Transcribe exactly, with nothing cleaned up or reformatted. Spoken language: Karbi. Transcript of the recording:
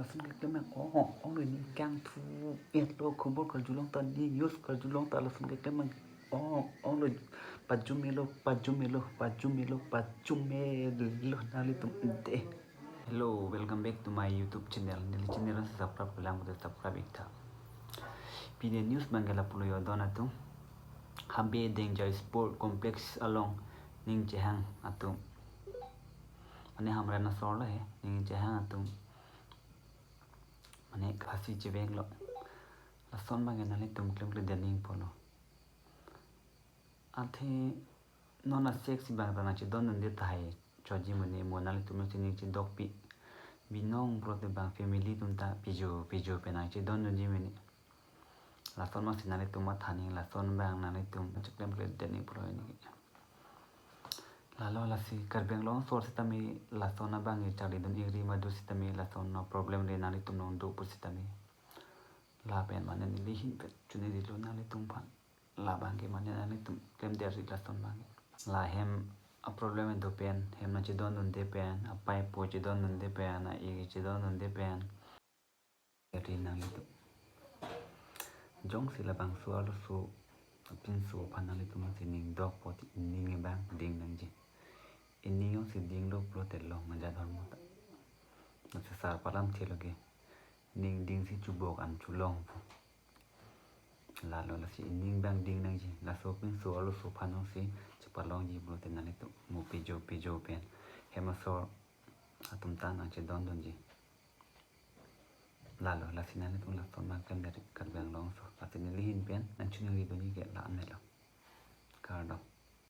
Lason keklem abang ong ong lo, ne kangthu-etlo, khobor karjulong ta, ne news karjulong ta, lason keklem abang ong ong lo, pajumelo, pajumelo, pajumelo, pajumelo nanglitum de. Hello, welcome back to my YouTube channel. Neli channel subscribe kelang pute subscribe ik tha. Pini news abang ke lapulo yo don atum. Habe Dengjai Sport Complex along ning chehang atum. Mane Hamren asor lo he, ning chehang atum mane phasi cheveklo. Lason abang ke nanglitum klemkledet nangpo lo. Athe non asek si abang ta nangchedondunde tahai choji mene, mo nanglitum si ning chedokpi. Binong pulote abang family atum ta pijo pijo pen nangchedondunji mene. Lason abang si nanglitum matha nang, lason abang nanglitum cheklemkledet nangpo lo ini. Lalo lasi Karbi Anglong asor sitame lason abang ke charlidun ingri madu sitame lason aproblem le nanglitum along do pu sitame. Lapen mane neli ahin pen chonidilo nanglitum aphan. Labang ke mane nanglitum klemdet ri lason abang ke. La hem aproblem do pen, hem nangchedondunde pen, apipe po chedondunde pen, a-e chedondunde pen. Ri nanglitum. Jongsi labangso arloso apinso aphan nanglitum si ning dokpo te, ning abang ding nangji. Ining jongsi dinglo pulote long nangja dhormo ta. Lasi sar palamthe lo ke, ning dingsi chubok an chulong pu. Lalo lasi ining abang ding nangji. Laso apinso arloso aphan jongsi chepalongji pulote nanglitum mo pijo pijo pen hem asor atum ta nangchedondunji. Lalo lasi nanglitum lason abang klemdet ri Karbi Anglong asor. Lasi neli ahin pen nangchiningridunji ke la-an lo. Kardom.